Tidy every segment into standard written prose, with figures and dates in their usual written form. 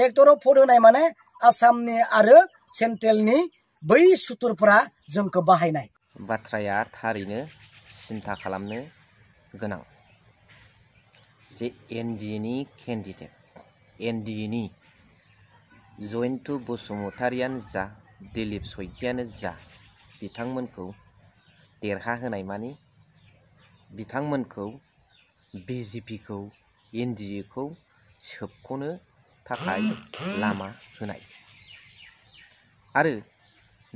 ट्रेक्टराव भट होनाय माने आसामनि आरो सेन्ट्रेलनि बै सुथुरफोरा जोंखौ बाहायनाय बाथ्राया थारैनो सिन्था खालामनो गोनां जे एनडिएनि केन्डिडेट एनडिएनि जयन्त बसुमतारियानो जा दिलीप शइकियानो जा बिथांमोनखौ देरहाहोनाय मानि बिथांमोनखौ बिजेपिखौ एनडिएखौ सोबख'नो थाखाय लामा होनाय आरो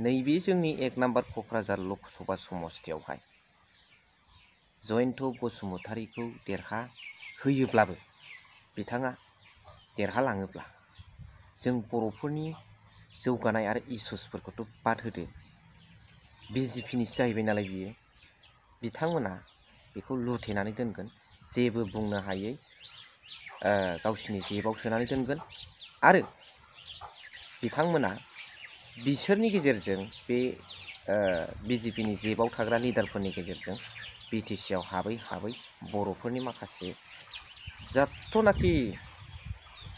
नैबे जोंनि 1 नम्बर क'क्राझार लकसभा समस्तियावहाय जयन्त बसुमतारिखौ देरहाहोयोब्लाबो बिथाङा देरहालाङोब्ला जों बर'फोरनि जौगानाय आरो इसुसफोरखौथ' बाद होदो बिजेपिनिसो जाहैबाय नालाय बियो बिथांमोना बेखौ लुथेनानै दोनगोन जेबो बुंनो हायै गावसिनि जेबाव सोनानै दोनगोन आरो बिथांमोना बिसोरनि गेजेरजों बे बिजेपिनि जेबाव थाग्रा लिडारफोरनि गेजेरजों बिटिसिआव हाबै हाबै बर'फोरनि माखासे जाथनाखि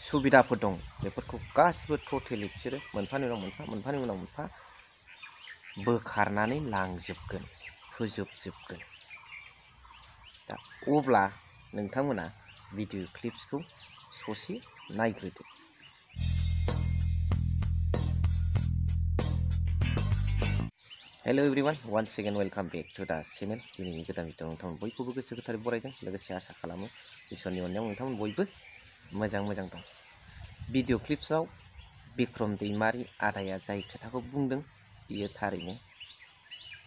सुबिदाफोर दं बेफोरखौ गासिबो टटेलि बिसोरो मोनफानि उनाव मोनफा मोनफानि उनाव मोनफा बोखारनानै लांजोबगोन फोजोबजोबगोन दा अब्ला नोंथांमोना भिडिअ क्लिप्सखौ ससे नायग्रोदो hello everyone once again welcome back to the channel दिनैनि गोदान भिडिअ नोंथांमोन बयखौबो गोसो गोथारै बरायदों लोगोसे आसा खालामो इसोरनि अननायाव नोंथांमोन बयबो मोजां दं भिडिअ क्लिप्सआव बिक्रम दैमारी आदाया जाय खोथाखौ बुंदों बियो थारैनो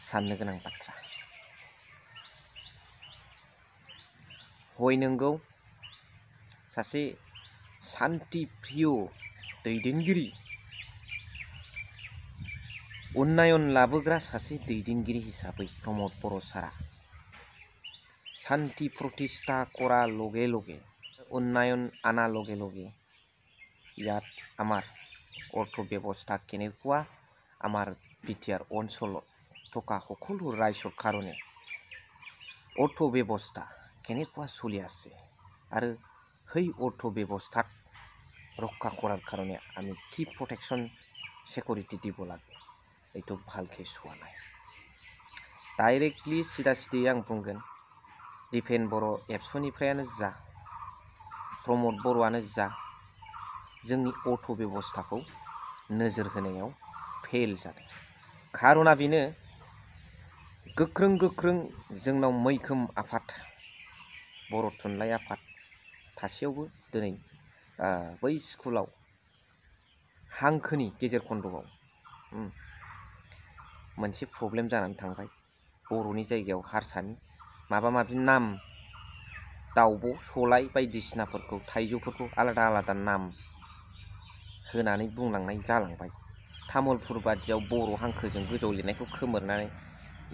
साननो गोनां बाथ्रा हय नंगौ सासे शान्ति प्रिय दैदेनगिरि उन्नयन लाबोग्रा सासे दैदेनगिरि हिसाबै प्रमद बर' सारा शान्ति प्रतिष्ठा करा लगे लगे उन्नयन आना लगे लगे ইয়াত আমাৰ অৰ্থ ব্যৱস্থা কেনেকুৱা আমাৰ বিটিআৰ অঞ্চলত থকা সকলো ৰাইজৰ কাৰণে অৰ্থ ব্যৱস্থা কেনেকুৱা চলি আছে আৰু সেই অৰ্থ ব্যৱস্থাক ৰক্ষা কৰাৰ কাৰণে আমি কি প্ৰটেকশ্যন সিকিউৰিটি দিব লাগে এইটো ভালকৈ চোৱা নাই ডাইरेक्टलि सिदा सिदायै आं बुंगोन दिपेन बर' एबसुनिफ्रायानो जा प्रमद बर'आनो जा जोंनि अट' बेबस्थाखौ नोजोर होनायाव फेल जादों खारना बेनो गोख्रों जोंनाव मैखोम आफाद बर' थुनलाइ आफाद थासेयावबो दिनै बै स्कुलाव हांखोनि गेजेर खन्द'आव मोनसे प्रब्लेम जानानै थांबाय बर'नि जायगायाव हारसानि माबा माबि नाम दाउब' सलाय बायदिसिनाफोरखौ थाइजौफोरखौ आलादा आलादा नाम होनानै बुंलांनाय जालांबाय तामुलपुर बादियाव बर' हांखोजों गोजौ लिरनायखौ खोमोरनानै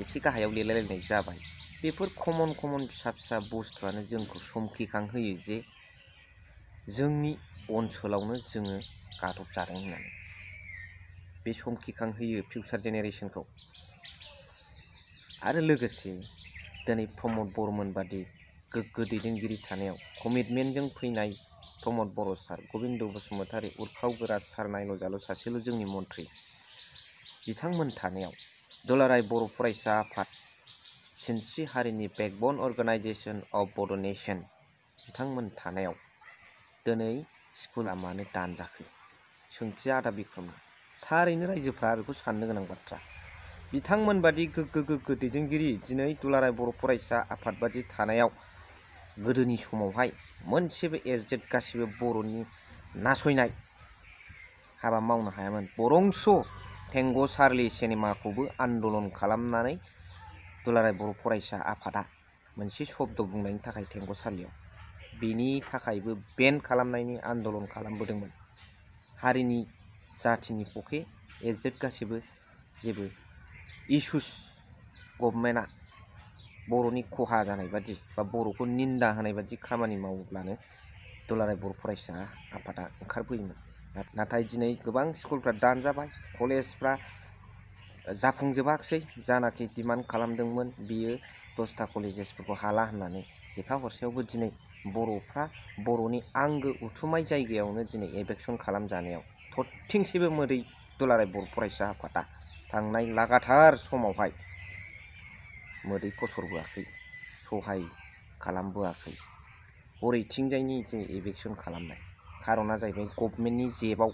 एसे गाहायाव लिरलायलायनाय जाबाय बेफोर कमन फिसा बुस्थुआनो जोंखौ समखिखांहोयो जे जोंनि ओनसोलावनो जोङो गादब जादों होननानै बे समखिखांहोयो फिउचार जेनेरेशनखौ आरो लोगोसे दिनै प्रमद बर'मोन बादि गोग्गो दैदेनगिरि थानायाव कमिटमेन्टजों फैनाय प्रमद बर' सार गोविन्द बसुमतारी उर्खाव गोरा सार नायल' जाल' सासेल' जोंनि मन्थ्रि बिथांमोन थानायाव दुलाराय बर' फरायसा आफाद सिनस्रि हारिनि बेकबन अर्गानाइजेशन अफ बड' नेशन बिथांमोन थानायाव दिनै स्कुला मानो दानजाखो सोंथिया आदा बिक्रमना थारैनो रायजोफ्रा बेखौ साननो गोनां बाथ्रा बिथांमोन बादि गोग्गो दैदेनगिरि दिनै दुलाराय बर' फरायसा आफाद बादि थानायाव गोदोनि समावहाय मोनसेबो एजेट गासिबो बर'नि नासयनाय हाबा मावनो हायामोन बरंस थेंग' चार्लि सिनेमाखौबो आन्दलन खालामनानै दुलाराय बर' फरायसा आफादा मोनसे शब्द बुंनायनि थाखाय थेंग' चार्लियाव बेनि थाखायबो बेन खालामनायनि आन्दलन खालामबोदोंमोन हारिनि जाथिनि पक्षे एजेट गासिबो जेबो इसुस गभर्नमेन्टआ बर'नि खहा जानाय बादि बा बर'खौ निन्दा होनाय बादि खामानि मावोब्लानो दुलाराय बर' फरायसा आफादा ओंखारबोयोमोन नाथाय दिनै गोबां स्कुलफ्रा दानजाबाय कलेजफ्रा जाफुंजोबाखसै जानाखि डिमान्ड खालामदोंमोन बियो 10टा कलेजेसफोरखौ हाला होननानै लेखा हरसेयावबो दिनै बर'फ्रा बर'नि आंगो उथुमाय जायगायावनो दिनै एबेक्सन खालामजानायाव थरथिंसेबो मोदै दुलाराय बर' फरायसा आफादा थांनाय लागाथार समावहाय मोदै फसरबोआखै, सहाय खालामबोआखै। हरैथिंजायनि जे एबेक्सन खालामनाय खार'ना जाहैबाय गभर्नमेन्टनि जेबाव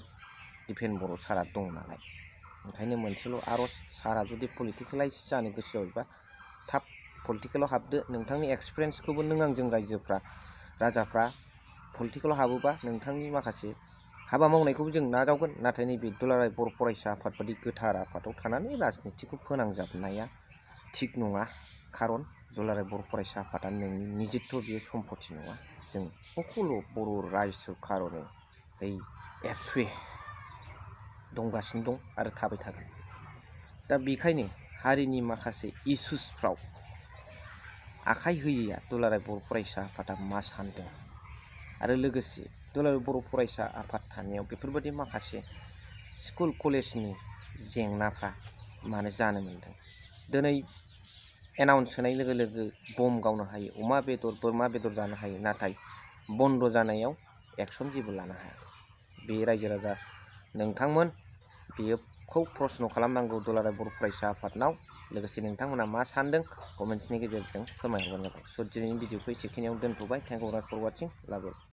दिपेन बर' सारा दं नालाय। ओंखायनो मोनसेल' आर'ज, सारा जुदि पलिटिकेलाइज जानो गोसो जायोबा थाब पलिटिकेलाव हाबदो। नोंथांनि एक्सपिरियेन्सखौबो नों आंजों रायजोफ्रा राजाफ्रा पलिटिकेलाव हाबोबा नोंथांनि माखासे हाबा मावनायखौबो जों नाजावगोन। नाथाय नैबे दुलाराय बर' फरायसा आफाद बादि गोथार आफादाव थानानै राजनितिखौ फोनांजाबनाया थिग नङा। खारन दुलाराय बर' फरायसा आफादा नोंनि निजित्थ बेयो सम्पति नङा। जों सकल बर' रायजो खार'नै एबसुवे दंगासिनो दं आरो थाबाय थागोन। दा बेखायनो हारिनि माखासे इसुसफ्राव आखाइ होयैया दुलाराय बर' फरायसा आफादा मा सानदों, आरो लोगोसे दुलाराय बर' फरायसा आफाद थानायाव बेफोरबायदि माखासे स्कुल कलेजनि जेंनाफ्रा मानो जानो मोन्दों। दिनै एनाउन्स होनाय लोगो लोगो बम गावनो हायो, अमा बेदर बोरमा बेदर जानो हायो, नाथाय बन्द' जानायाव एक्सन जेबो लानो हाया। बे रायजो राजा नोंथांमोन बेखौ प्रश्न खालामनांगौ दुलाराय बर' फरायसा आफादनाव। लोगोसे नोंथांमोना मा सानदों कमेन्ट्सनि गेजेरजों फोरमायहरबानो जाबाय। स' दिनैनि भिडिअखौ एसेखिनियाव दोनथ'बाय। Thank you for watching. Love U.